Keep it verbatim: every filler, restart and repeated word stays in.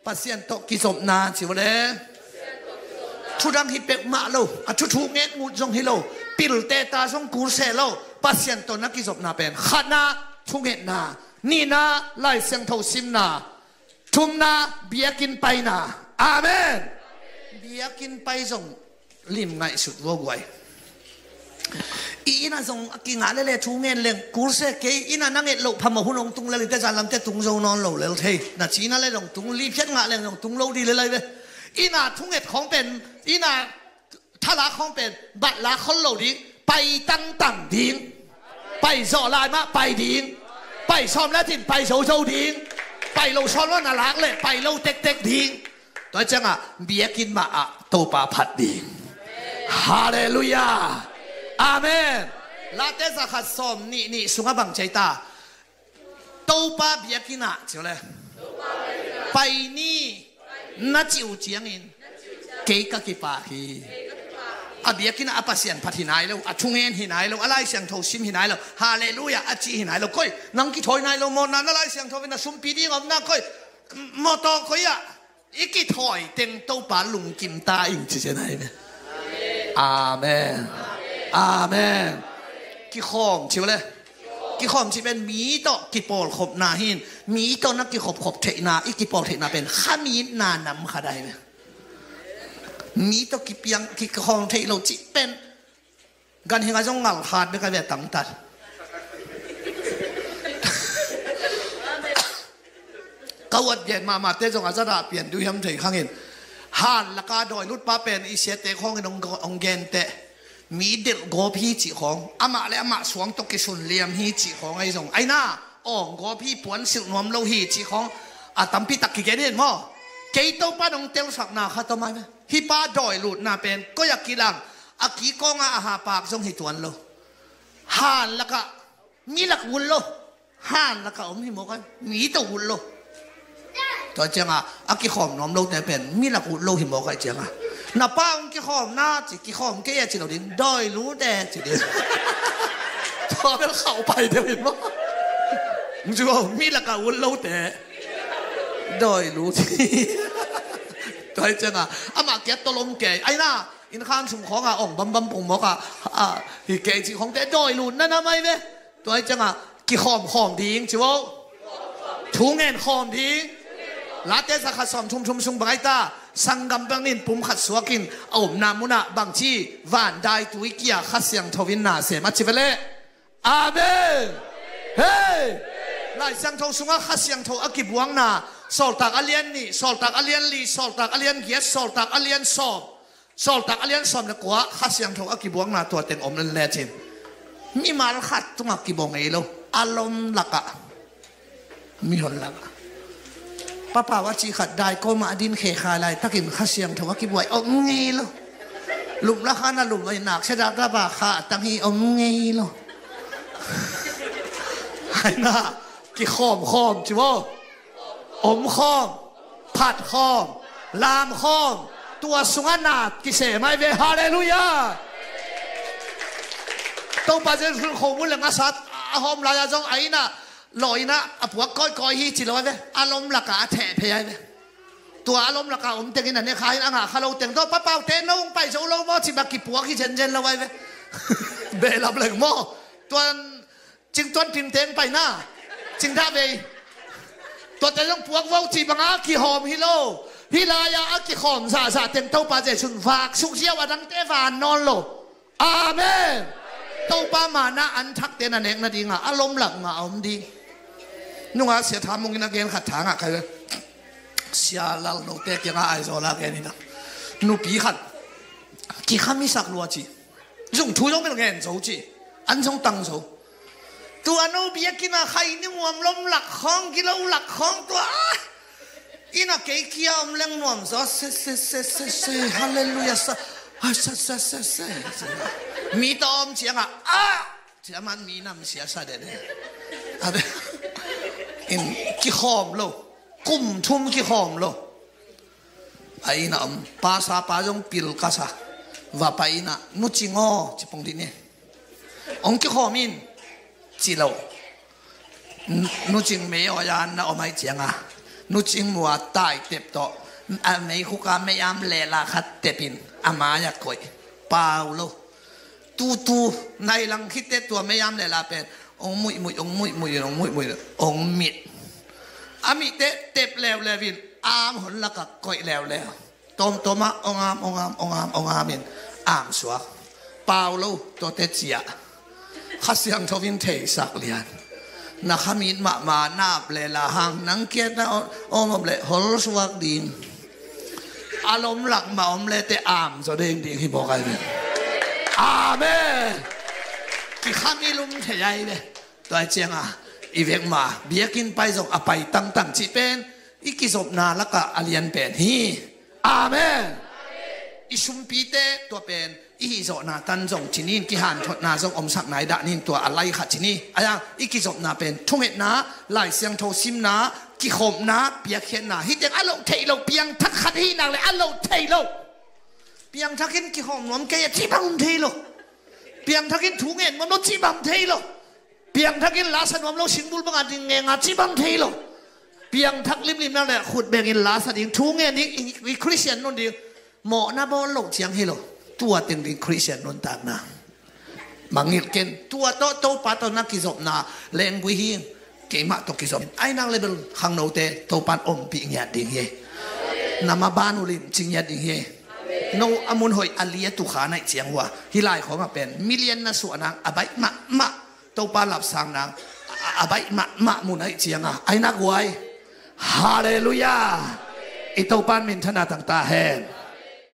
Pasian tawh kizopna ci uh le. Thudang hi peuhmah lo, a thuthu nget ngut zong hi lo, pilte ta zong kul seh lo. Pasian tawh na kizopna pen khatna thungetna, nihna Lai Siangtho simna, thumna biakinn paina. Amen. Biakinn pai zong lim ngaihsut vua guai. I inn ah zong a kingah lele thu ngen leng kul seh, kei inn ah na nget loh phamawh hun hong tung lel in te, zanlam te tung zo nawn lo lel thei. Na cina le zong tung, liphiat ngah leng zong tung lo ding lel ai ve. Inn ah thunget khawng pen, inn ah thalak khawng pen bat la khol lo ding, pai tangtang ding. Pai zawh lai mah pai ding. Pai sawm le tin pai zozo ding. Pai lo sawm lo na lak le pai lo tektek ding. Tua ciangah biakinn mah ah Topa phat ding. Halleluiah. Amen. Late zakhat sawm nih nih sungah bang ci ta? Topa biakinn ah ci uh le, pai ni na cih uh ciangin kei ka kipak hi. A biakinn ah a Pasian phat hi nai lo, a thungen hi nai lo, a Lai Siangtho sim hi nai lo, halleluiah a ci hi nai lo. Koi, nang kithawi nai lo maw? Na, na Lai Siangtho in na sumpi ding om na koi, mawtaw koi ah i kithawi teng Topa lungkim ta ing ci zen ai ve. Amen. Amen. Kikhawm ci uh le. Kikhawm ci pen mi tawh kipawlkhopna hi in, mi tawh na kikhopkhop theihna, i kipawl theihna pen khamitna nam khat ai ve. Mi tawh kipiang kikhawm theih lo ci pen ganhing a zong ngal khat bek a ve tangtat. Ka uat gen mahmahte zong a zadah pian duh hiam thei khangin, han laka dawi lutpa pen i siate khawngin hong, hong genteh. Mi delh gawp hi cih khawng, amah le amah suang tawh kisun liam hi cih khawng ahi zong, aina awng gawp hi, puan silh nuam lo hi cih khawng a tampi tak kigen in maw? Kei Topa nong telsakna khat om ai ve. Hih pa dawi lutna pen koi a kilang, a kikawngah a hapak zong hi tuan lo. Han lakah mi lak ut lo. Han lakah om hi mawk ai, mi tawh ut lo. Tua ciangah a kikhawm nuam lote pen mi lak ut lo hi mawk ai ciangah, na pa hong kikhawm na ci, kikhawm kei a ci lo ding, dawi lute ci ding. Tua bel khauh pai deuh hi mawk. Hong ci ko, mi lakah ut lote dawi lut. Tua ciangah amah kiat tawlom kei aina, inn khan sung khawngah ong bambam pong mawkah, ah, hi kei cih khawngte dawi lut na na mai ve. Tua hi ciangah kikhawmkhawm ding ci vo. Thu ngenkhawm ding. Late zakhat sawm thum thum sung bang ai ta? Sanggam bangin pum khat suakin a omna munah bangci van dai tui kia Kha Siangtho in na sem a ci ve leh. Amen. Hei! Lai Siangtho sungah Kha Siangtho a kibuakna, Sawltak a lian nih, Sawltak a lian li, Sawltak a lian giat, Sawltak a lian sawm. Sawltak a lian sawm le kua Kha Siangtho a kibuakna tua teng om len lecin, mimal khat tungah kibawng ngei lo, a lom lakah, mihon lakah. Papau a cih khat daikawmah a din khekha laitakin Kha Siangtho a kibuai om ngei lo. Lumla khan a lum a i nak sia dapdapa kha a tang hi om ngei lo. Aina kikhawmkhawm ci vo. Omkhawm, phatkhawm, lamkhawm, tua sungah na kisem ai ve. Halleluiah. Topa Jesu khomun le ngasat a hawm lai-a zong a inn ah law inn ah a puak kawikawi hi ci lo ai ve. A lom lakah a theh phei ai ve. Tua a lom lakah om tengin a nekha hin a ngah kha lo teng tawh, papaute no hong pai zo lo maw ci bang kipuak hi zenzen lo ai ve. Behlap leng maw? Tuan Cingtuan pingteng paina, cingdah vei. Tuate zong puak vo cih banga kihawm hi lo. Hih lai-a a kikhawm zahzah teng Topa Jesu'n vak suk ziau, a dangte van nawn lo. Amen. Topa mana an thakte na nek nadinga a lomlak ngah a om ding. Nunga Sia Tha Mung in a gen khat thangah kai ve. Sia Lal Note kiangah Aizawl a gen hi na. Nupi khat kikham i sak lua ci. Zung thu zong bel ngen zo ci. An zong tang zo. Tua no biakinn a khai ni muam lom lak khawng, gilo lak khawng tua. Inn a kei kia om leng nuam zaw se se se se se, halleluiah sa. Ha, sa sa sa sa. Mi tawm ciangah a, ciaman mi nam sia sa dede. A be. In kikhawm lo. Kum thum kikhawm lo. A inn ah om, pastor pa zong pil ka sa. Va pai inn ah, Nu Cing aw, ci pong dih ni. Hong kikhawm in, ci lo. Nu Cing mei aw yan na om ai cianga. Nu Cing Mua tai tep tawh a meikhuk a mei-am lela khat tepin a mai-ah koih. Pau lo. Tutu nai lang khitte tua mei-am lela pen ong muihmuih, ong muihmuih, ong muihmuih, ong mit. A mihte tep leuleu in am hon lakah koih leuleu. Tawmtawmah ong am, ong am, ong am, ong am in am suak. Pau lo tuate ciah. Kha Siangtho in theisak lian. Na khamit mahmah, na ap lela hang, nang kiatna om om leh hol suak ding. A lom lak mah om leh te am zaw ding ding hi bawk ai ve. Amen. Kikham i lum thei ai ve. Tua cianga i vek ma biakinn pai zong a pai tangtang cih pen i kizopna lakah a lian pen hi. Amen. I sumpite tua pen i hihzawhna tan zong ci ni in, kihanthotna zong omsak nai dah ni in, tua a lai khat ci ni. Aia i kizopna pen thungetna, Lai Siangtho simna, kikhopna, piakkhiatna, hih teng a loh theih loh, piangthak khat hi nak leh a loh theih loh. Piangthak in kihawm nuam kei a cih bang om thei lo. Piangthak in thu ngen nuam lo cih bang om thei lo. Piangthak in la sa nuam lo, singbul banga ding ngenga cih bang thei lo. Piangthak limlim nak leh khut bengin la sa ding, thu ngen ding, i, i Khristian nun ding. Mawhna bawl loh ciang hi lo. Tua teng ding Khristian nuntakna. Mangngilh ken, tua tawh Topa tawh na kizopna lenggui hi. Keimah tawh kizop. Ai nak leh bel khangnote Topan ompih ngiat ding hi. Na maban uh limci ngiat ding hi. No a mun hoih a liat uh kha naih ciang uh a, hih lai khawngah pen million na suah nang a baih mahmah. Topa lapsang nang a, a baih mahmah mu naih cianga ai nak uh ai. Halleluiah. I Topan minthanna tangta hen.